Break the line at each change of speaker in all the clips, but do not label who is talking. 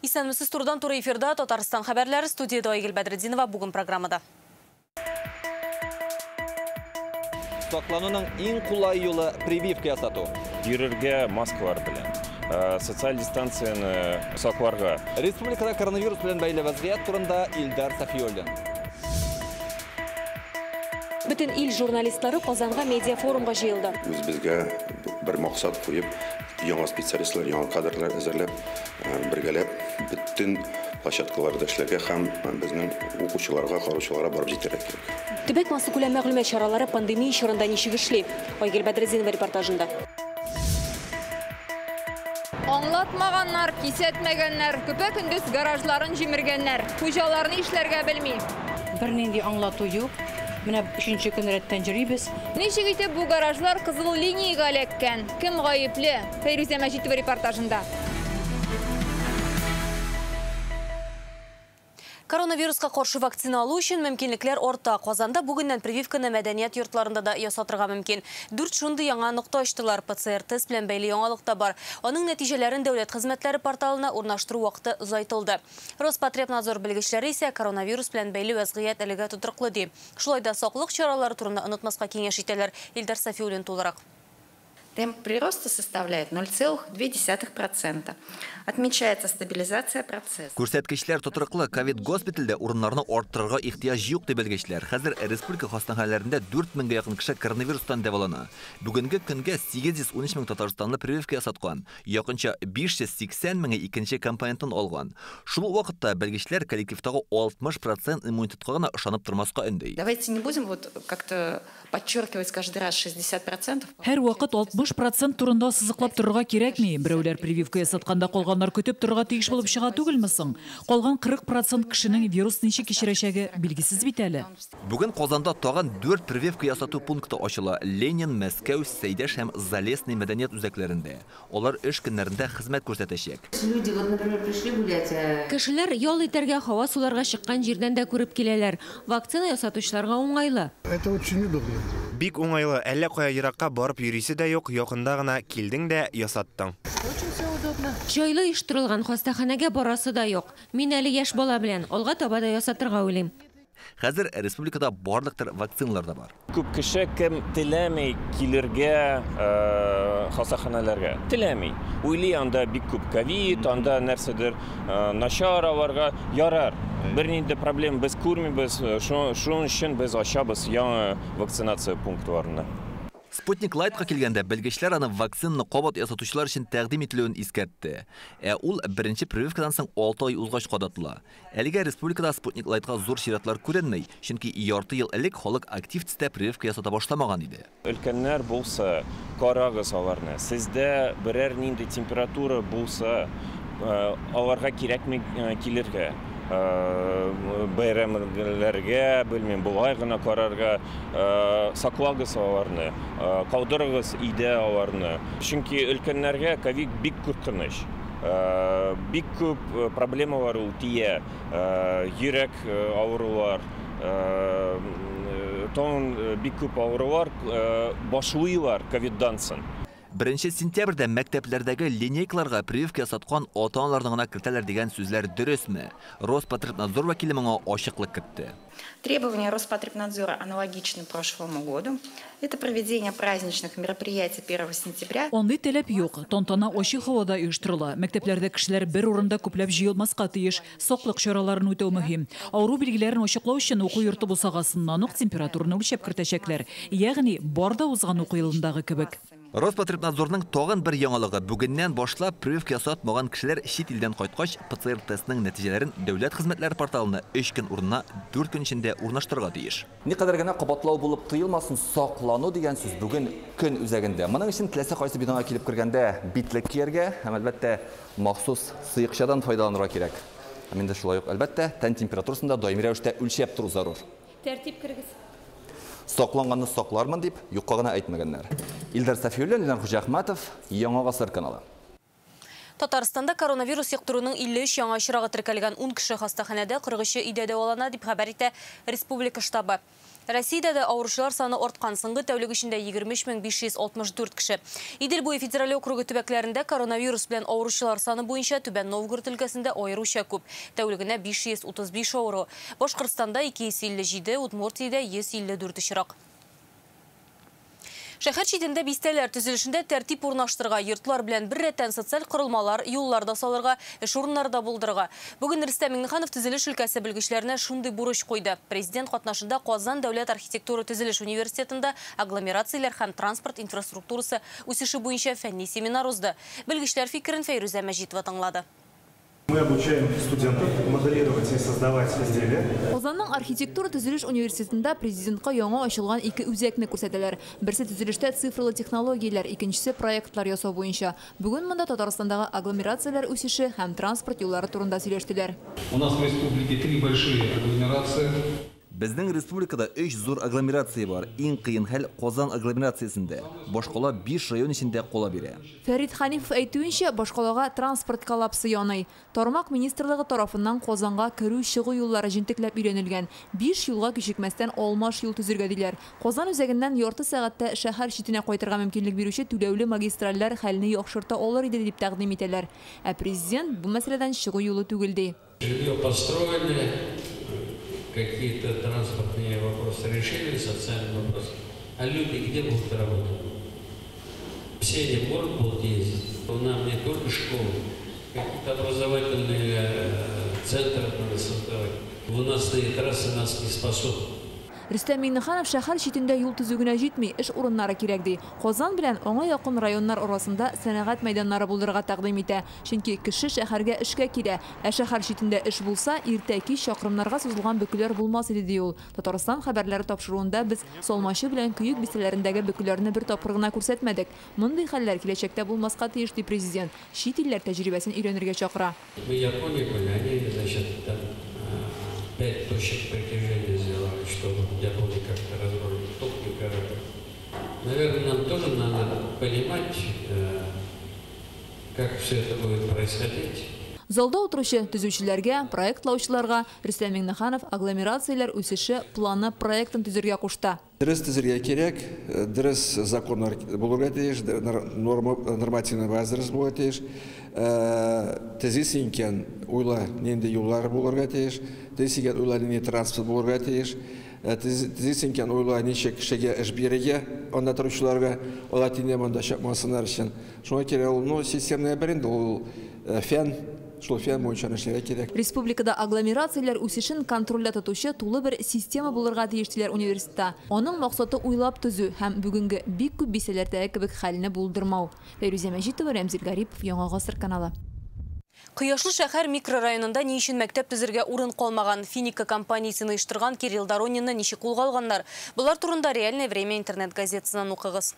Исәнмесез, турыдан-туры эфирда Татарстан хәбәрләре, студияда Айгөл Бәдретдинова бүген программада.
Саклануның иң кулай юлы прививка ясату.
Йөрергә маскалар белән, социаль дистанцияне сакларга.
Республикада коронавирус белән бәйле вазгыять турында Илдар Сафиуллин.
Бөтен ил журналистлары Казанга медиафорумга җыелды.
Үзебезгә бер максат куеп, яңа специалистлар, яңа кадрлар әзерләп, бергәләп бөтен площадкаларда эшләргә һәм безнең укучыларга, караучыларга барып җитәргә кирәк.
Төбәк массакүләм мәгълүмат чаралары пандемия чорында ничек эшли? Айгөл Бәдретдинова репортажында.
Аңлатмаганнар, кисәтмәгәннәр, көпә-көндез гаражларын җимергәннәр. Хуҗалар ни эшләргә белми.
Бернинди аңлату юк. Менә өченче көн рәттән йөрибез.
Ничек итеп бу гаражлар кызыл линиягә эләккән? Кем гаепле? Фәйрүзә Мәҗитова репортажында.
Коронавируска каршы вакцина алу өчен мөмкинлекләр арта. Казанда бүгеннән прививканы мәдәният йортларында да ясатырга мөмкин. 4 шундый яңа нокта ачтылар. ПЦР-тест белән бәйле яңалык та бар. Аның нәтиҗәләрен дәүләт хезмәтләре порталына урнаштыру вакыты озайтылды. Роспотребнадзор белгечләре исә коронавирус белән бәйле вазгыять әлегә тотрыклы ди. Шулай да саклык чаралары турында онытмаска киңәш итәләр. Илдар Сафиуллин тулырак.
Темп прироста составляет 0,2%. Отмечается стабилизация процесса.
Күрсәткечләр тотрыклы. Ковид госпитальдә урыннарны арттырырга ихтыяҗ юк дип белгечләр. Хәзер республика хастаханәләрендә 4000гә якын кеше коронавирустан дәвалана. Бүгенге көнгә 813 мең татарстанлы прививка ясаткан. Якынча 580 меңе икенче компонентын алган. Шул ук вакытта белгечләр коллективтагы 60% иммунитетка гына ышанып тормаска өнди.
Давайте не будем вот как-то подчеркивать каждый раз 60%.
Һәр вакыт 60% турында сызыклап торырга кирәкми. Берәүләр прививка ясатканда калганнар көтеп торырга тиеш булып чыга түгелме соң? Калган 40% кешенең вирус ничек кичерәчәге билгесез бит әле.
Бүген Казанда тагын 4 прививка ясату пункты ачыла. Ленин, Мәскәү, Сәйдәш һәм Залесный мәдәният үзәкләрендә. Алар эш көннәрендә хезмәт күрсәтәчәк.
Люди, вот, например, пришли гулять,
Кешеләр ял итәргә һава суларга чыккан җирдән дә күреп киләләр. Вакцина ясатучыларга уңайлы.
Это очень удобно.
Бик уңайлы, әллә кая еракка барып йөрисе дә юк, якында гына килдең дә ясаттың.
Очень все удобно.
Җайлы оештырылган хастаханәгә барасы да юк. Мин әле яшь бала белән алга таба да ясатырга уйлыйм.
Хәзер республикада барлык төр вакциналар да бар.
Күп кеше кем теләми килергә хастаханәләргә. Теләми. Уйлый анда бик күп ковид, анда нәрсәдер начар аларга ярар. Бернинди проблем без күрмибез. Шуның өчен без ачабыз яңа вакцинация пунктларына.
Спутник Лайтка килгәндә белгечләр аны вакцинаны кабат ясатучылар өчен тәкъдим ителүен искәртте. Ә ул беренче прививкадан соң 6 ай узгач кадатыла. Әлегә республикада Спутник Лайтка зур чиратлар күренми, чөнки ярты ел элек халык актив төстә прививка ясата башламаган иде.
Өлкәннәр булса, карагыз аларны. Сездә берәр нинди температура булса, аларга кирәкми килергә. Бәйрәмнәргә, белмим, болай гына карарга, саклагыз аларны, калдырыгыз өйдә аларны. Чөнки өлкәннәргә ковид бик куркыныч. Бик күп проблемалар ул тия, йөрәк авырулар, тагын бик күп авырулар башлыйлар ковиддан соң.
1 сентябрьдә мәктәпләрдәге линейкаларга прививка ясаткан ата-аналарны гына кертәләр дигән сүзләр дөресме? Роспотребнадзор вәкиле моңа ачыклык кертте.
Требования Роспотребнадзора аналогичны прошлому году. Это проведение праздничных мероприятий 1 сентября.
Андый таләп юк. Тантана ачык һавада оештырыла. Мәктәпләрдә кешеләр бер урында күпләп җыелмаска тиеш. Саклык чараларын үтәү мөһим. Авыру билгеләрен ачыклау өчен уку йорты бусагасыннан ук температураны үлчәп кертәчәкләр. Ягъни бар да узган уку елындагы кебек.
Роспотребнадзорның тагын бер яңалыгы: бүгеннән башлап прививка ясатмаган кешеләр чит илдән кайткач ПЦР-тестның нәтиҗәләрен дәүләт хезмәтләре порталына 3 көн урынына 4 көн эчендә урнаштырырга тиеш. Никадәр генә кабатлау булып тоелмасын, саклану дигән сүз бүген көн үзәгендә. Моның өчен теләсә кайсы бинага килеп кергәндә битлек кияргә һәм әлбәттә махсус сыекчадан файдаланырга кирәк. Һәм инде шулай ук әлбәттә тән температурасын да даими рәвештә үлчәп тору зарур.
Тәртип кергез.
Сакланганны саклармын дип юкка гына әйтмәгәннәр. Илдар Сафиуллин, Ленар Хуҗахматов, Яңа Гасыр каналы.
Татарстанда коронавирус йоктыруның 53 яңа очрагы теркәлгән. 10 кеше хастаханәдә, 43-е өйдә дәвалана дип хәбәр итә республика штабы. Россиядә дә авыручылар саны арткан. Соңгы тәүлек эчендә 23 564 кеше. Идел буе федераль округы төбәкләрендә коронавирус белән авыручылар саны буенча Түбән Новгород өлкәсендә аеруча күп. Тәүлегенә 535 авыру. Башкортстанда 257, Удмуртиядә 154 очрак. Шәһәр читендә бистәләр төзелешендә тәртип урнаштырырга, йортлар белән бер рәттән социаль корылмалар, юллар да салырга, эш урыннары да булдырырга. Бүген Рөстәм Миңнеханов төзелеш өлкәсе белгечләренә шундый бурыч куйды. Президент катнашында Казан дәүләт архитектура төзелеш университетында агломерацияләр һәм транспорт инфраструктурасы үсеше буенча фәнни семинар узды. Белгечләр фикерен Фәйрүзә Мәҗитова тыңлады.
Мы обучаем студентов моделировать и создавать изделия.
Казанның архитектура төзелеш университетында президентка яңа ачылган ике үзәкне күрсәтәләр. Берсе төзелештә цифрлы технологияләр, икенчесе проектлар ясау буенча. Бүген монда Татарстандагы агломерацияләр үсеше һәм транспорт юллары турында сөйләштеләр.
У нас в республике три большие агломерации.
Безнең республикада өч зур агломерация бар. Иң кыен хәл Казан агломерациясендә. Башкала 5 район эчендә кала бирә.
Фәрит Ханифов әйтүенчә, башкалага транспорт коллапсы яный. Тармак министрлыгы тарафыннан Казанга керү-чыгу юллары җентекләп өйрәнелгән. 5 юлга кичекмәстән алмаш юл төзергә диләр. Казан үзәгеннән ярты сәгатьтә шәһәр читенә кайтырга мөмкинлек бирүче түләүле магистральләр хәлне яхшырта алыр иде дип тәкъдим итәләр. Ә президент бу мәсьәләдән чыгу юлы түгел ди.
Жилье построили, какие-то транспортные вопросы решили, социальные вопросы. А люди где будут работать? Все не в город будут ездить. Нам не только школы, какие-то образовательные центры надо создавать. Выносные трассы нас не спасут.
Рөстәм Миңнеханов шәһәр читендә юл төзү генә җитми, эш урыннары кирәк ди. Казан белән аңа якын районнар арасында сәнәгать мәйданнары булдырырга тәкъдим итә. Чөнки кеше шәһәргә эшкә килә. Ә шәһәр читендә эш булса, иртә кич чакрымнарга сузылган бөкеләр булмас иде ди ул. Татарстан хәбәрләре тапшыруында без Салмачы белән Көек бистәләрендәге бөкеләрне бер тапкыр гына күрсәтмәдек. Мондый хәлләр киләчәктә булмаска тиеш ди президент. Чит илләр тәҗрибәсен өйрәнергә чакыра.
Мы Япония были, они, значит, там 5 точек притяжения сделали, чтобы Япония как-то разрулить. Токио, короче. Наверное, нам тоже надо понимать, как все это будет происходить.
Залда утыручы төзүчеләргә, проектлаучыларга Рөстәм Миңнеханов агломерацияләр үсеше планы проектын төзергә кушты.
Дөрес төзергә кирәк, дөрес законнар булырга тиеш, норма, нормативный база дөрес булырга тиеш. Төзисең икән, уйла нинди юллар булырга тиеш, төзисең икән, уйла нинди транспорт булырга тиеш, төзисең икән, уйла ничек кешегә эш бирергә, анда торучыларга, алар тине монда чапмасыннар өчен. Шуңа күрә ул, ну, системный бер инде ул фән, шул фән буенча эшләргә кирәк.
Республикада агломерацияләр үсешен контрольдә тотучы тулы бер система булырга тиеш диләр университетта. Аның максаты уйлап төзү һәм бүгенге бик күп бистәләрдәге кебек хәлне булдырмау. Фәйрүзә Мәҗитова, Рәмзил Гарипов, Яңа Гасыр каналы.
Кояшлы шәһәр микрорайонында ни өчен мәктәп төзергә урын калмаган? Финика компаниясен оештырган Кирилл Доронинны ничек кулга алганнар? Болар турында «Реальное время» интернет-газетасыннан укыгыз.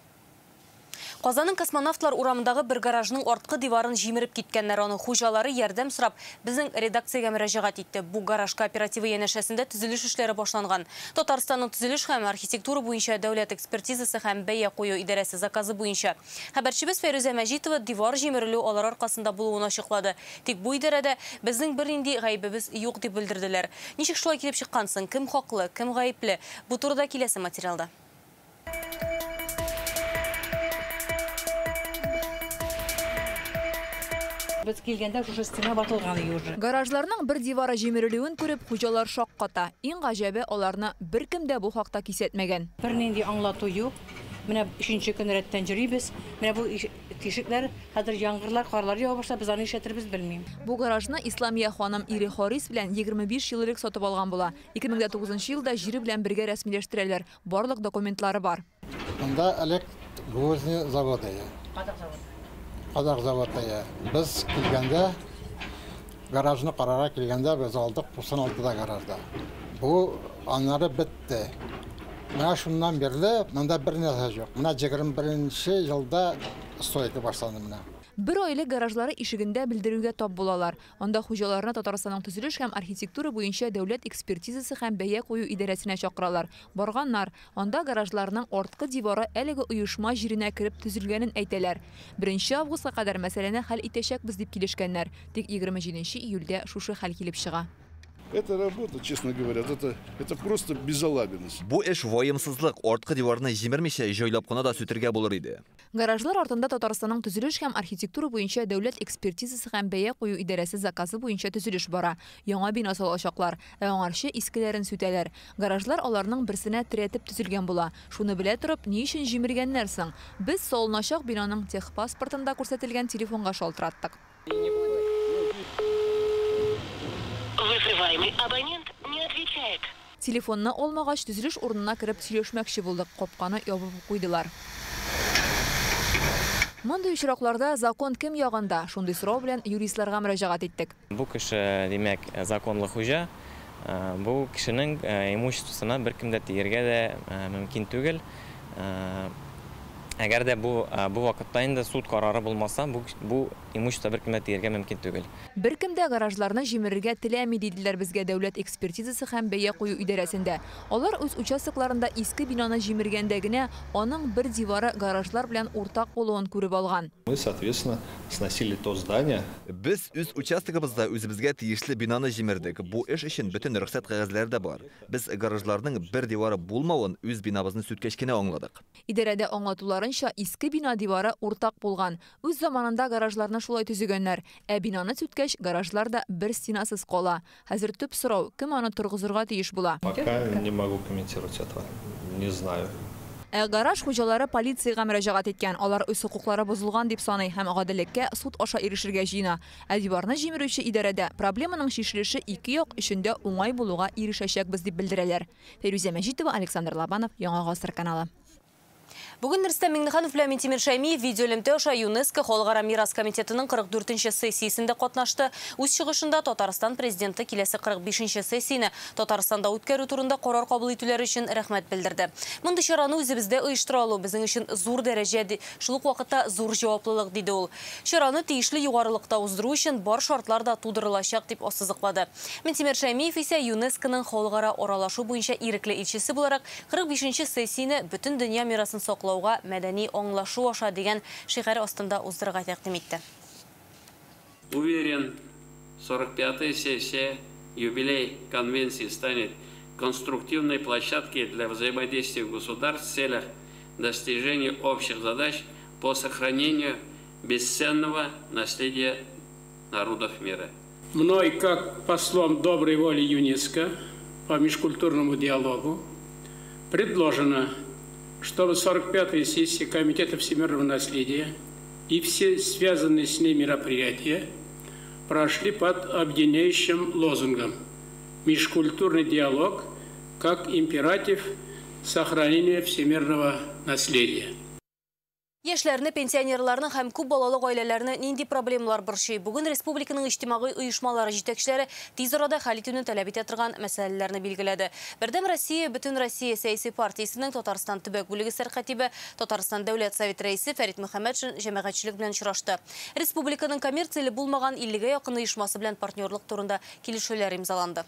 Казанның Космонавтлар урамындагы бер гаражның арткы диварын җимереп киткәннәр. Аның хуҗалары ярдәм сорап безнең редакциягә мөрәҗәгать итте. Бу гараж кооперативы янәшәсендә төзелеш эшләре башланган. Татарстанның төзелеш һәм архитектура буенча дәүләт экспертизасы һәм бәя кую идарәсе заказы буенча. Хәбәрчебез Фәйрүзә Мәҗитова дивар җимерелү алар аркасында булуын ачыклады. Тик бу идарәдә безнең бернинди гаебебез юк дип белдерделәр. Ничек шулай килеп чыккансың? Кем хаклы, кем гаепле? Бу турыда киләсе материалда.
Без килгәндә шушы стена ватылган иде уже.
Гаражларның бер дивары җимерелүен күреп, хуҗалар шакката. Иң гаҗәбе, аларны беркем дә бу хакта кисәтмәгән.
Бернинди аңлату юк. Менә өченче көн рәттән йөрибез. Менә бу тишекләр, хәзер яңгырлар, карлар ява башлап, без аны нишләтербез белмим.
Бу гаражны Исламия ханым ире Харис белән 25 ел элек сатып алган була. 2009 елда җире белән бергә рәсмиләштерәләр. Барлык документлары бар.
Монда элек гвоздный заводы.
Кадак заводы.
Кадак заводы. Без килгәндә, гаражны карарга килгәндә без алдык 96-да гаражда. Бу аннары бетте. Менә шуннан бирле монда бер нәрсә юк. Менә 21 елда стройка башланды менә.
Бер ай элек гаражлары ишегендә белдерүгә тап булалар. Анда хуҗаларны Татарстанның төзелеш һәм архитектура буенча дәүләт экспертизасы һәм бәя кую идарәсенә чакыралар. Барганнар. Анда гаражларның арткы дивары әлеге оешма җиренә кереп төзелгәнен әйтәләр. 1 августка кадәр мәсьәләне хәл итәчәкбез дип килешкәннәр. Тик 27 июльдә шушы хәл килеп чыга.
Эта работа, честно говоря, это просто безалаберность.
Бу эш ваемсызлык, арткы диварны җимермичә җайлап кына да сүтергә булыр иде.
Гаражлар артында Татарстанның төзелеш һәм архитектура буенча дәүләт экспертизасы һәм бәя кую идарәсе заказы буенча төзелеш бара. Яңа бина салачаклар, ә аңарчы искеләрен сүтәләр. Гаражлар аларның берсенә терәтеп төзелгән була. Шуны белә торып, ни өчен җимергәннәр соң? Без салыначак бинаның техпаспортында күрсәтелгән телефонга шалтыраттык.
Вызываемый абонент не отвечает.
Телефонны алмагач, төзелеш урынына кереп сөйләшмәкче булдык. Капканы ябып куйдылар. Мондый очракларда закон кем ягында? Шундый сорау белән юристларга мөрәҗәгать иттек.
Бу кеше, димәк, законлы хуҗа. Бу кешенең имуществосына беркем дә тиергә дә мөмкин түгел. Әгәр дә бу вакытта инде суд карары булмаса, бу имущество беркем дә тиергә мөмкин түгел.
Беркем дә гаражларны җимерергә теләми, диделәр безгә дәүләт экспертизасы һәм бәя кую идарәсендә. Алар үз участокларында иске бинаны җимергәндә генә аның бер дивары гаражлар белән уртак булуын күреп алган.
Мы, соответственно, сносили то здание.
Без үз участогыбызда үзебезгә тиешле бинаны җимердек. Бу эш өчен бөтен рөхсәт кәгазьләре дә бар. Без гаражларның бер дивары булмавын үз бинабызны сүткәч кенә аңладык.
Идарәдә аңлатуларынча, иске бина дивары уртак булган. Үз заманында гаражларны шулай төзегәннәр. Ә бинаны сүткәч, гаражлар да бер стенасыз кала. Хәзер төп сорау, кем аны торгызырга тиеш була?
Пока не могу комментировать этого. Не знаю.
Ә гараж хуҗалары полициягә мөрәҗәгать иткән. Алар үз хокуклары бозылган дип саный һәм гаделлеккә суд аша ирешергә җыена. Ә диварны җимерүче идарәдә проблеманың чишелеше ике як өчен дә уңай булуга ирешәчәкбез дип белдерәләр. Фәйрүзә Мәҗитова, Александр Лобанов, Яңа Гасыр каналы.
Бүген Рөстәм Миңнеханов белән Минтимер Шәймиев видеоэлемтә аша ЮНЕСКО Халыкара мирас комитетының 44-нче сессиясендә катнашты. Үз чыгышында Татарстан президенты киләсе 45-нче сессияне Татарстанда үткәрү турында карар кабул итүләре өчен рәхмәт белдерде. Мондый чараны үзебездә оештыра алу безнең өчен зур дәрәҗә, шул ук вакытта зур җаваплылык, диде ул. Чараны тиешле югарылыкта уздыру өчен бар шартлар да тудырылачак дип ассызыклады. Минтимер Шәймиев исә ЮНЕСКОның халыкара аралашу буенча ирекле илчесе буларак 45-нче сессияне бөтен дөнья мирасын саклау мәдәни аңлашу аша дигән шигаре астында уздырырга тәкъдим итте.
Уверен, 45-я сессия юбилей конвенции станет конструктивной площадкой для взаимодействия государств в целях достижения общих задач по сохранению бесценного наследия народов мира.
Мной, как послом доброй воли ЮНЕСКО по межкультурному диалогу, предложено, чтобы 45-я сессия Комитета всемирного наследия и все связанные с ней мероприятия прошли под объединяющим лозунгом «Межкультурный диалог как императив сохранения всемирного наследия».
Яшьләрне, пенсионерларны һәм күп балалы гаиләләрне нинди проблемалар борчый? Бүген республиканың иҗтимагый оешмалары җитәкчеләре тиз арада хәл итүне таләп итә торган мәсьәләләрне билгеләде. Бердәм Россия Бөтен Россия сәяси партиясенең Татарстан төбәк бүлеге сәркатибе, Татарстан Дәүләт Советы рәисе Фәрит Мөхәммәтшин җәмәгатьчелек белән очрашты. Республиканың коммерцияле булмаган 50-гә якын оешмасы белән партнерлык турында килешүләр имзаланды.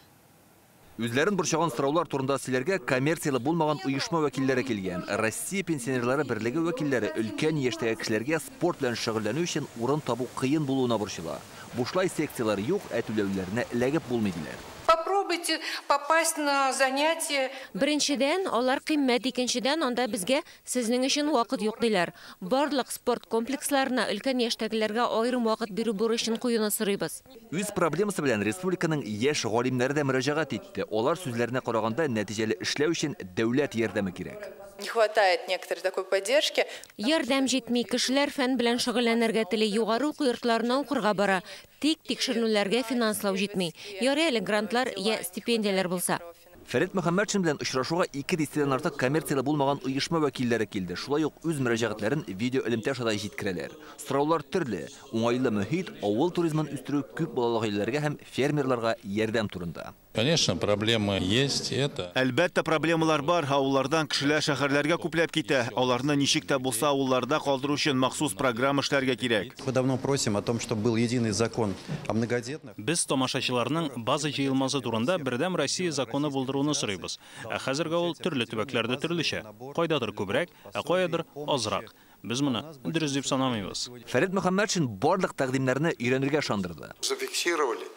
Үзләрен борчыган сораулар турында сөйләргә коммерцияле булмаган оешма вәкилләре килгән. Россия пенсионерлары берлеге вәкилләре өлкән яшьтәге кешеләргә спорт белән шөгыльләнү өчен урын табу кыен булуына борчыла. Бушлай секциялар юк, ә түләүләренә эләгеп булмый диләр.
Попробуйте попасть на занятия.
Беренчедән, алар кыйммәт, икенчедән, анда безгә сезнең өчен вакыт юк диләр. Барлык спорт комплексларына өлкән яшьтәгеләргә аерым вакыт бирү бурычын куюны сорыйбыз.
Үз проблемасы белән республиканың яшь галимнәре дә мөрәҗәгать итте. Алар сүзләренә караганда, нәтиҗәле эшләү өчен дәүләт ярдәме кирәк.
Не хватает некоторой такой поддержки.
Ярдәм җитми, кешеләр фән белән шөгыльләнергә тели, югары уку йортларына укырга бара. Тик тикшеренүләргә финанслау җитми. Ярый әле грантлар я стипендияләр булса.
Фәрит Мөхәммәтшин белән очрашуга 2 дистәдән артык коммерцияле булмаган оешма вәкилләре килде. Шулай ук үз мөрәҗәгатьләрен видео элемтә аша да җиткерәләр. Сораулар төрле: уңайлы мөхит, авыл туризмын үстерү, күп балалы гаиләләргә һәм фермерларга ярдәм турында.
Конечно, проблемы есть, это.
Әлбәттә, проблемалар бар. Авыллардан кешеләр шәһәрләргә күпләп китә. Аларны ничек тә булса авылларда калдыру өчен махсус программа эшләргә кирәк.
Мы давно просим о том, чтобы был единый закон о многодетных.
Без тамашачыларның база җыелмасы турында Бердәм Россия законы булдыруны сорыйбыз. Ә хәзергә ул төрле төбәкләрдә төрлечә. Кайдадыр күбрәк, ә каядыр азрак. Без моны дөрес дип санамыйбыз.
Фәрит Мөхәммәтшин барлык тәкъдимнәрне өйрәнергә ышандырды.
Зафиксировали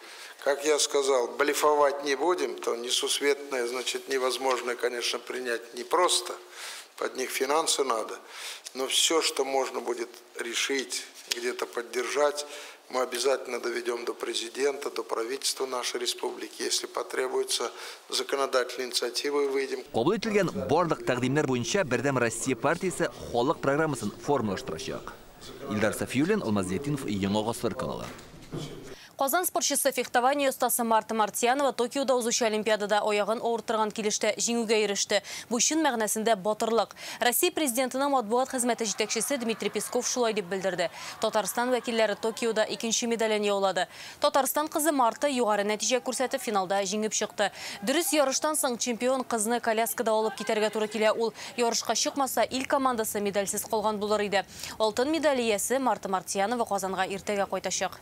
Как я сказал, блефовать не будем, то несусветное, значит, невозможно, конечно, принять непросто, под них финансы надо, но все, что можно будет решить, где-то поддержать, мы обязательно доведем до президента, до правительства нашей республики. Если потребуется законодательные инициативы, выйдем.
Кабул ителгән барлык тәкъдимнәр буенча Бердәм Россия партиясе халык программасын формалаштырачак. Илдар Сафиуллин, Алмаз Зиятдинов, Яңа Гасыр каналы.
Казан спортчысы фехтование остасы Марта Мартьянова Токиода узучы Олимпиадада аягын авырттырган килештә җиңүгә иреште. Бу чын мәгънәсендә батырлык. Россия президентының матбугат хезмәте җитәкчесе Дмитрий Песков шулай дип белдерде. Татарстан вәкилләре Токиода икенче медален яулады. Татарстан кызы Марта югары нәтиҗә күрсәтеп финалда җиңеп чыкты. Дөрес ярыштан соң чемпион кызны коляскада алып китәргә туры килә. Ул ярышка чыкмаса, ил командасы медальсез калган булыр иде. Алтын медаль иясе Марта Мартьянова Казанга иртәгә кайтачак.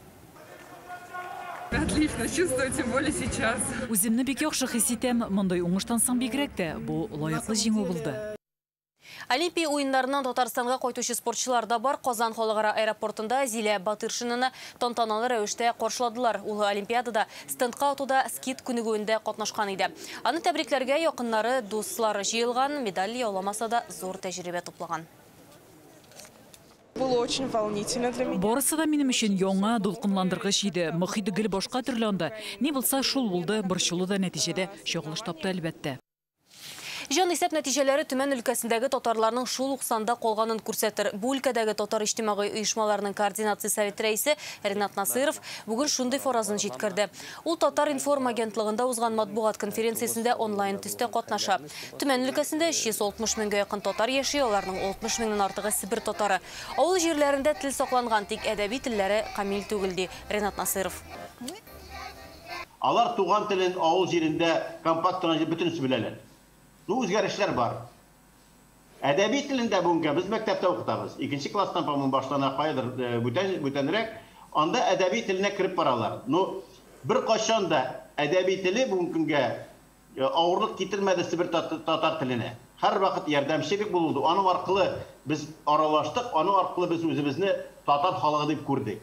Отлично чувствую, тем более сейчас.
Үземне бик яхшы хис итәм, мондый уңыштан соң бигрәк тә бу лаеклы җиңү булды.
Олимпия уеннарыннан Татарстанга кайтучы спортчылар да бар. Казан халыкара аэропортында Зилә Батыршинаны тантаналы рәвештә каршыладылар. Ул Олимпиадада стендка атуда скит күнегүендә катнашкан иде. Аны тәбрикләргә якыннары, дуслары җыелган, медаль яуламаса да зур тәҗрибә туплаган.
Было очень волнительно для меня.
Барысы да минем өчен яңа, дулкынландыргыч иде. Мохит гел башка төрле анда. Ни булса шул булды, борчылу да нәтиҗәдә чагылыш тапты әлбәттә.
Җан исәп нәтиҗәләре Төмән өлкәсендәге татарларның шул ук санда калганын күрсәтер. Бу өлкәдәге татар иҗтимагый оешмаларының координация советы рәисе Ринат Насыров бүген шундый фаразын җиткерде. Ул Татар-информ агентлыгында узган матбугат конференциясендә онлайн төстә катнаша. Төмән өлкәсендә 360 меңгә якын татар яши, аларның 60 меңнән артыгы Себер татары. Авыл җирләрендә тел сакланган, тик әдәби телләре камил түгел, ди Ринат Насыров.
Алар туган телен авыл җирендә компакт торган бөтенесе беләләр. Ну, үзгәрешләр бар. Әдәби телендә бүгенге без мәктәптә укытабыз. Икенче класстан, по-моему, башлана кайдыр бүтәнрәк. Анда әдәби теленә кереп баралар. Ну, бер кайчан да әдәби теле бүгенге көнгә авырлык китермәде Себер татар теленә. Һәр вакыт ярдәмчелек булды. Аның аркылы без аралаштык, аның аркылы без үзебезне татар халыгы дип күрдек.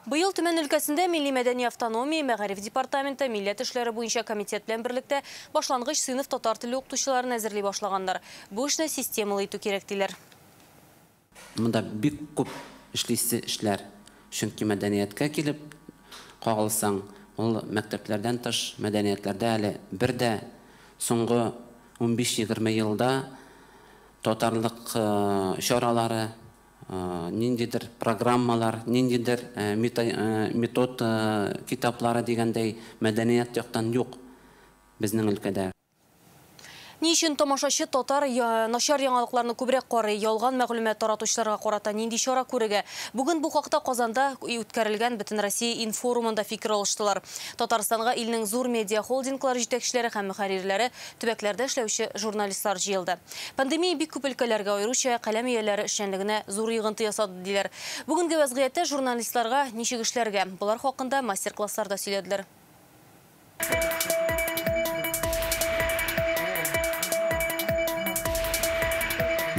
Быел Төмән өлкәсендә Милли мәдәни автономия, Мәгариф департаменты, Милләт эшләре буенча комитет белән берлектә башлангыч сыйныф татар теле укытучыларын әзерли башлаганнар. Бу эшне системалы итү кирәк диләр.
Монда бик күп эшлисе эшләр. Чөнки мәдәнияткә килеп кагылсаң, ул мәктәпләрдән тыш мәдәниятләрдә әле бер дә соңгы 15-20 елда татарлык чаралары, ниндидер программалар, ниндидер метод китаплары дигәндәй мәдәният яктан юк безнең өлкәдә.
Ни өчен тамашачы татар начар яңалыкларны күбрәк карый, ялган мәгълүмат таратучыларга карата нинди чара күрергә? Бүген бу хакта Казанда үткәрелгән Бөтенроссия инфорумында фикер алыштылар. Татарстанга илнең зур медиа холдинглары җитәкчеләре һәм мөхәррирләре, төбәкләрдә эшләүче журналистлар җыелды. Пандемия бик күп өлкәләргә, аеруча каләм ияләре эшчәнлегенә зур йогынты ясады диләр. Бүгенге вәзгыятьтә журналистларга ничек эшләргә? Болар хакында мастер-классларда сөйләделәр.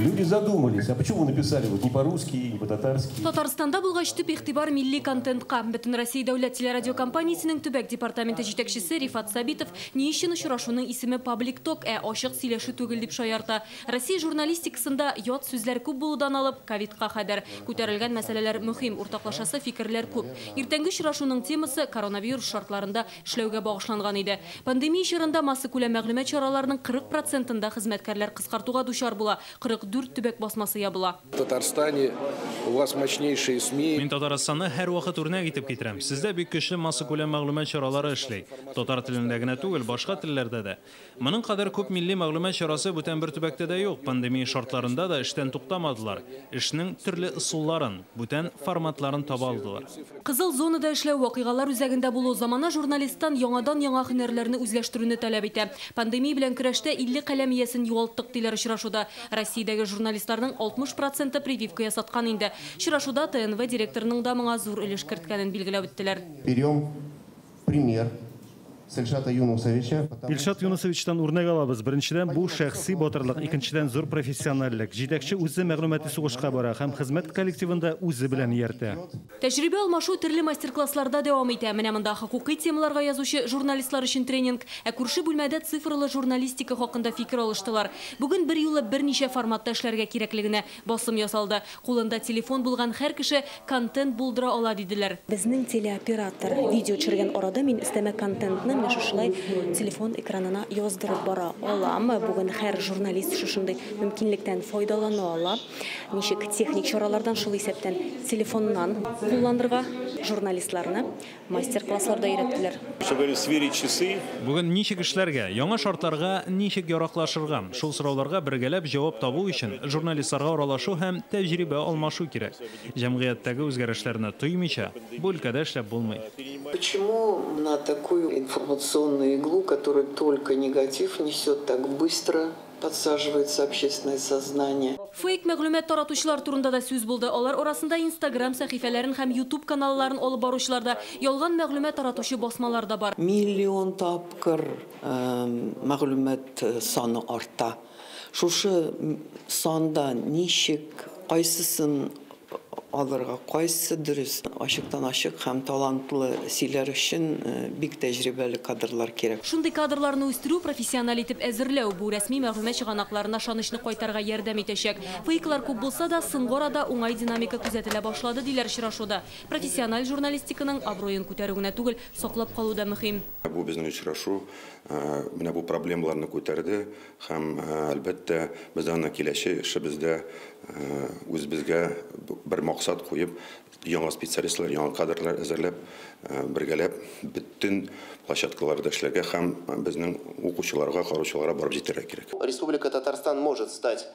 Люди задумались, а почему вы написали вот не по-русски, не по-татарски?
Татарстанда булгач төп игътибар милли контентка. Бөтен Россия дәүләт телерадиокомпаниясенең төбәк департаменты җитәкчесе Рифат Сабитов ни өчен очрашуның исеме паблик ток, ә ачык сөйләшү түгел дип шаярта. Россия журналистикасында ят сүзләр күп булудан алып ковидка кадәр күтәрелгән мәсьәләләр мөһим, уртаклашасы фикерләр күп. Иртәнге очрашуның темасы коронавирус шартларында эшләүгә багышланган иде. Пандемия чорында массакүләм мәгълүмат чараларының 40%-ында хезмәткәрләр кыскартуга дучар була. 44 төбәк басмасы ябыла.
В Татарстане у вас мощнейшие СМИ.
Мин Татарстанны һәр вакыт үрнәк итеп китерәм. Сездә бик көчле массакүләм мәгълүмат чаралары эшли. Татар телендә генә түгел, башка телләрдә дә. Моның кадәр күп милли мәгълүмат чарасы бүтән бер төбәктә дә юк. Пандемия шартларында да эштән туктамадылар. Эшнең төрле ысулларын, бүтән форматларын таба алдылар.
Кызыл зонада эшләү, вакыйгалар үзәгендә булу замана журналисттан яңадан-яңа һөнәрләрне үзләштерүне таләп итә. Пандемия белән көрәштә 50 каләм иясен югалттык диләр очрашуда. Россиядәге журналистларның 60% прививка ясаткан инде. Очрашуда ТНВ директорының да моңа зур өлеш керткәнен билгеләп үттеләр.
Берем пример
С Ильшата Юнусовича.
Илшат Юнусовичтан үрнәк алабыз. Беренчедән, бу шәхси батырлык, икенчедән, зур профессиональлек. Җитәкче үзе мәгълүмати сугышка бара һәм хезмәт коллективында үзе белән ияртә.
Тәҗрибә алмашу төрле мастер-классларда дәвам итә. Менә монда хокукый темаларга язучы журналистлар өчен тренинг, ә күрше бүлмәдә цифрлы журналистика хакында фикер алыштылар. Бүген бер юлы берничә форматта эшләргә кирәклегенә басым ясалды. Кулында телефон булган һәр кеше контент булдыра ала диделәр.
Безнең телеоператор видео төшергән арада мин өстәмә контентны менә шушылай телефон экранына яздырып бара алам. Бүген һәр журналист шушындый мөмкинлектән файдалана ала. Ничек техник чаралардан, шул исәптән телефоннан кулланырга журналистларны мастер-классларда өйрәттеләр.
Бүген ничек эшләргә, яңа шартларга ничек яраклашырга? Шул сорауларга бергәләп җавап табу өчен журналистларга аралашу һәм тәҗрибә алмашу кирәк. Җәмгыятьтәге үзгәрешләрне тоймыйча, бу өлкәдә эшләп булмый.
Почему на такую информационную иглу, которая только негатив несет, так быстро подсаживается общественное сознание?
Фейк мәгълүмат таратучылар турында да сүз булды. Алар арасында Instagram сәхифәләрен һәм YouTube каналларын алып баручылар да, ялган мәгълүмат таратучы басмалар да бар.
Миллион тапкыр мәгълүмат саны арта. Шушы санда ничек, кайсысын алырга, кайсы дөрес, ачыктан-ачык һәм талантлы сөйләр өчен бик тәҗрибәле кадрлар кирәк.
Шундый кадрларны үстерү, профессиональ итеп әзерләү бу рәсми мәгълүмат чыганакларына ышанычны кайтарга ярдәм итәчәк. Фейклар күп булса да, соңгы арада уңай динамика күзәтелә башлады, диләр очрашуда. Профессиональ журналистиканың абруен күтәрү генә түгел, саклап калу да мөһим.
Бу безнең очрашу менә бу проблемаларны күтәрде һәм әлбәттә без аны киләчәк эшебездә үзебезгә бер максат куеп, яңа специалистлар, яңа кадрлар әзерләп, бергәләп бөтен площадкаларда эшләргә һәм безнең укучыларга, караучыларга барып җитәргә кирәк.
Республика Татарстан может стать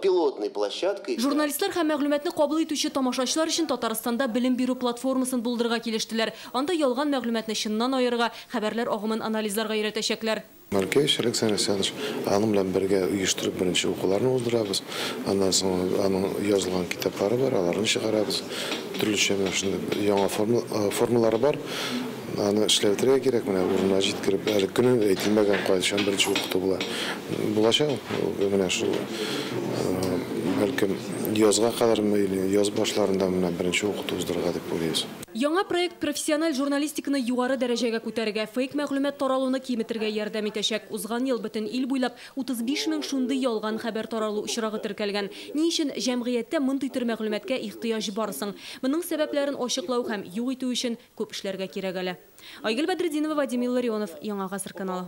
пилотной площадкой.
Журналистлар һәм мәгълүматны кабул итүче тамашачылар өчен Татарстанда белем бирү платформасын булдырырга килештеләр. Анда ялган мәгълүматны чыннан аерырга, хәбәрләр агымын анализларга өйрәтәчәкләр.
Малькевич Александр Александрович аның белән бергә оештырып беренче укуларны уздырабыз. Аннан соң аның язылган китаплары бар, аларны чыгарабыз. Төрлечә яңа формалары бар. Аны эшләп бетерергә кирәк, менә урынына җиткереп, әле көне әйтелмәгән кайчан беренче укыту була. Булачак, менә шул бәлкем язга кадәрме или яз башларында менә беренче укыту уздырырга дип уйлыйбыз.
Яңа проект профессиональ журналистиканы югары дәрәҗәгә күтәрергә, фейк мәгълүмат таралуны киметергә ярдәм итәчәк. Узган ел бөтен ил буйлап 35 мең шундый ялган хәбәр таралу очрагы теркәлгән. Ни өчен җәмгыятьтә мондый төр мәгълүматка ихтыяҗ бар соң? Моның сәбәпләрен ачыклау һәм юк итү өчен күп эшләргә кирәк әле. Айгөл Бәдретдинова, Вадим Илларионов, Яңа Гасыр каналы.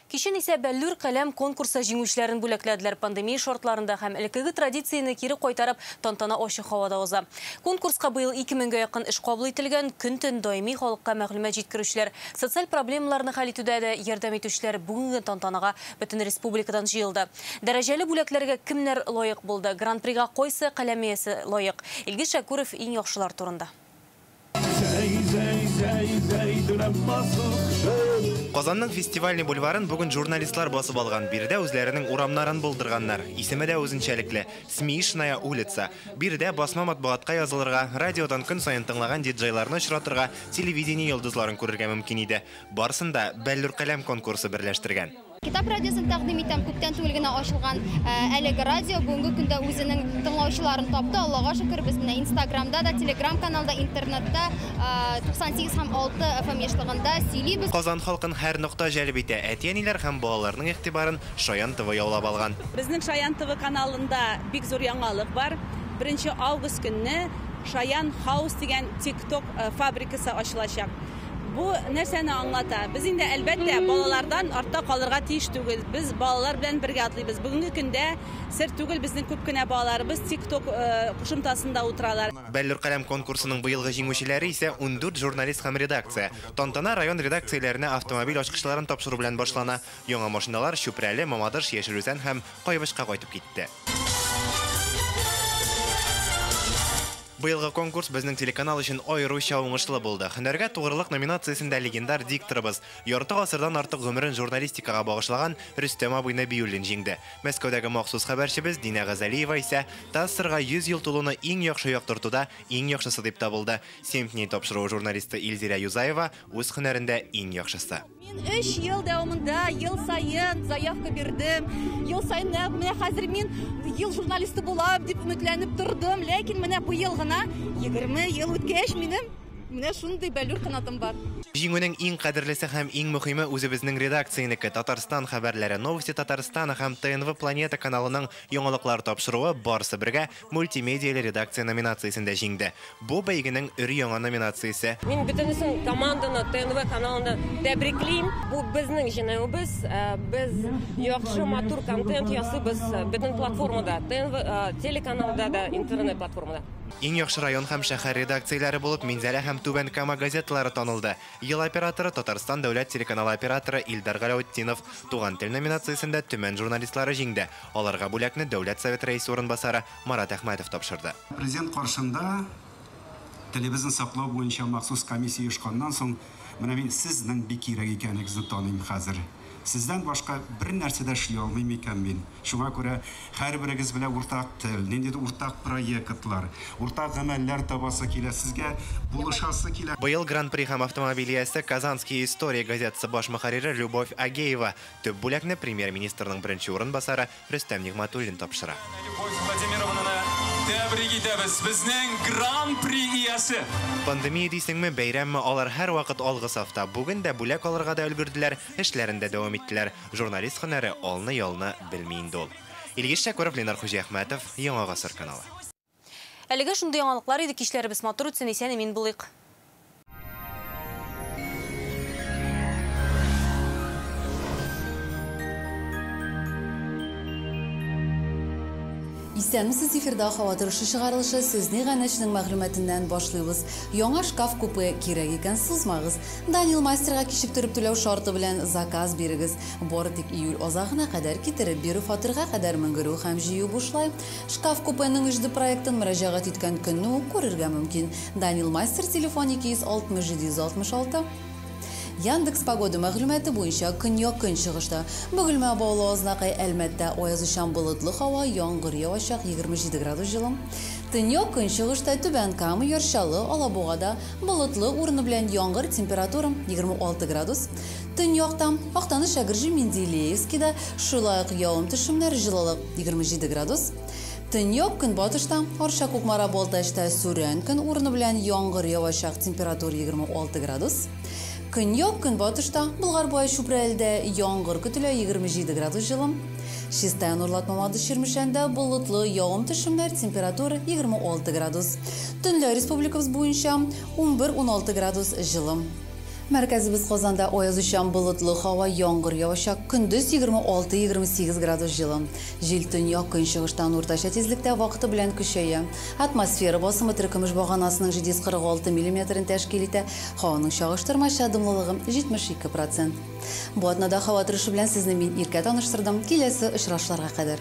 Кичен исә Бәллүр каләм конкурсы җиңүчеләрен бүләкләделәр. Пандемия шартларында һәм элеккеге традицияне кире кайтарып, тантана ачык һавада уза. Конкурска быел 2000гә якын эш кабул ителгән, көн-төн даими халыкка мәгълүмат җиткерүчеләр, социаль проблемаларны хәл итүдә дә ярдәм итүчеләр бүгенге тантанага бөтен республикадан җыелды. Дәрәҗәле бүләкләргә кемнәр лаек булды? Гран-прига кайсы каләм иясе лаек? Илгиз Шәкүров иң яхшылар турында.
Казанның фестивальный бульварын бүген журналистлар басып алган. Биредә үзләренең урамнарын булдырганнар. Исеме дә үзенчәлекле – Смешная улица. Биредә басма матбугатка язылырга, радиодан көн саен тыңлаган диджейларны очратырга, телевидение йолдызларын күрергә мөмкин иде. Барсын да Бәллүр каләм конкурсы берләштергән.
Китап радиосын тәкъдим итәм. Күптән түгел генә ачылган әлеге радио бүгенге көндә үзенең тыңлаучыларын тапты. Аллага шөкер, без менә Инстаграмда да, Телеграм каналда, интернетта 98 һәм 6 FM ешлыгында сөйлибез.
Казан халкын һәр нокта җәлеп итә. Әти-әниләр һәм балаларның игътибарын Шаян ТВ яулап алган.
Безнең Шаян ТВ каналында бик зур яңалык бар. 1 август көнне Шаян Хаус дигән TikTok фабрикасы ачылачак. Бу нәрсәне аңлата? Без инде әлбәттә балалардан артта калырга тиеш түгел. Без балалар белән бергә атлыйбыз. Бүгенге көндә сер түгел, безнең күп кенә балаларыбыз TikTok кушымтасында утыралар.
Бәллүр каләм конкурсының быелгы җиңүчеләре исә 14 журналист һәм редакция. Тантана район редакцияләренә автомобиль ачкычларын тапшыру белән башлана. Яңа машиналар Чүпрәле, Мамадыш, Яшел Үзән һәм Кайбычка кайтып китте. Быелгы конкурс безнең телеканал өчен аеруча уңышлы булды. Һөнәргә тугрылык номинациясендә легендар дикторыбыз, ярты гасырдан артык гомерен журналистикага багышлаган Рөстәм абый Нәбиуллин җиңде. Мәскәүдәге махсус хәбәрчебез Динә Газалиева исә ТАССРга 100 ел тулуны иң яхшы яктыртуда иң яхшысы дип табылды. «Семь дней» тапшыруы журналисты Илзирә Юзаева үз һөнәрендә иң яхшысы.
Мин 3 ел дәвамында ел саен заявка бирдем. Ел саен менә хәзер мин ел журналисты булам дип өметләнеп тордым. Ләкин менә быел гына 20 ел үткәч минем менә шундый бәллүр канатым бар.
Җиңүнең иң кадерлесе һәм иң мөһиме үзебезнең редакциянеке. Татарстан хәбәрләре, Новости Татарстана һәм ТНВ Планета каналының яңалыклар тапшыруы барысы бергә мультимедияле редакция номинациясендә җиңде. Бу бәйгенең өр-яңа номинациясе.
Мин бөтенесен команданы ТНВ каналында тәбриклим. Бу безнең җиңүебез. Без яхшы матур контент ясыйбыз бөтен платформада, ТНВ телеканалда да, интернет платформада.
Иң яхшы район һәм шәһәр редакцияләре булып Минзәлә һәм Түбән Кама газеталары танылды. Ел операторы Татарстан дәүләт телеканалы операторы Илдар Галәүтдинов. Туган тел номинациясендә Төмән журналистлары җиңде. Аларга бүләкне Дәүләт Советы рәисе урынбасары Марат Әхмәтов тапшырды.
Президент каршында телебезне саклау буенча махсус комиссия оешканнан соң, менә мин сезнең бик кирәк икәнегезне таныйм хәзер. Сездән башка бер нәрсә дә эшли алмыйм икән мин. Шуңа күрә һәрберегез белән уртак тел, ниндидер уртак проектлар, уртак гамәлләр табасы килә, сезгә булышасы килә.
Быел Гран-при һәм автомобиль иясе «Казанские истории» газетасы баш мөхәррире Любовь Агеева. Төп бүләкне премьер-министрның беренче урынбасары Рөстәм Нигъмәтуллин тапшыра.
Любовь Владимировнаны тәбрик итәбез, безнең Гран-при иясе.
Пандемия дисеңме, бәйрәмме, алар һәрвакыт алгы сафта. Бүген дә бүләк алырга да өлгерделәр, эшләрен дә дәвам иттеләр. Журналист һөнәре алны-ялны белми инде ул. Илгиз Шәкүров, Ленар Хуҗиәхмәтов, Яңа Гасыр каналы.
Әлегә шундый яңалыклар иде. Кичләребез матур үтсен, исән-имин булыйк.
Исәнмесез, эфирда һава торышы чыгарылышы Сезне Ганәчнең мәгълүматыннан башлыйбыз. Яңа шкаф-купе кирәк икән, сузмагыз. Данил мастерга кичектереп түләү шарты белән заказ бирегез. Бары тик июль азагына кадәр китереп бирү, фатирга кадәр менгерү һәм җыю бушлай. Шкаф-купеның 3D проектын мөрәҗәгать иткән көнне үк күрергә мөмкин. Данил мастер телефон 260 766. Яндекс погода мәгълүматы буенча көньяк-көнчыгышта Бөгелмә, Баулы, Азнакай, Әлмәттә аязучан болытлы һава, яңгыр явачак, 27 градус җылы. Төньяк-көнчыгышта Түбән Кама, Яр Чаллы, Алабугада болытлы, урыны белән яңгыр, температура 26 градус. Төньякта Актаныш, Әгерҗе, Менделеевскида шулай ук явым-төшемнәр, җылылык 27 градус. Төньяк көнбатышта Арча, Кукмара, Балтачта сүрән көн, урыны белән яңгыр явачак, температура 26 градус. Көньяк көнбатышта Болгар буе Чүпрәлдә яңгыр көтелә, 27 градус җылы. Чистай, Нурлат, Мамадыш, Чирмешәндә болытлы, явым-төшемнәр, температура 26 градус. Төнлә республикабыз буенча 11-16 градус җылы. Мәркәзебез Казанда аязучан болытлы һава, яңгыр явачак, көндез 26-28 градус җылы. Җил төньяк көнчыгыштан уртача тизлектә вакыты белән көчәя. Атмосфера басымы теркемеш баганасының 746 миллиметрын тәшкил итә. Һаваның чагыштырмача дымлылыгы 72%. Бу атнада һава торышы белән сезне мин Иркә таныштырдым. Киләсе очрашуларга кадәр.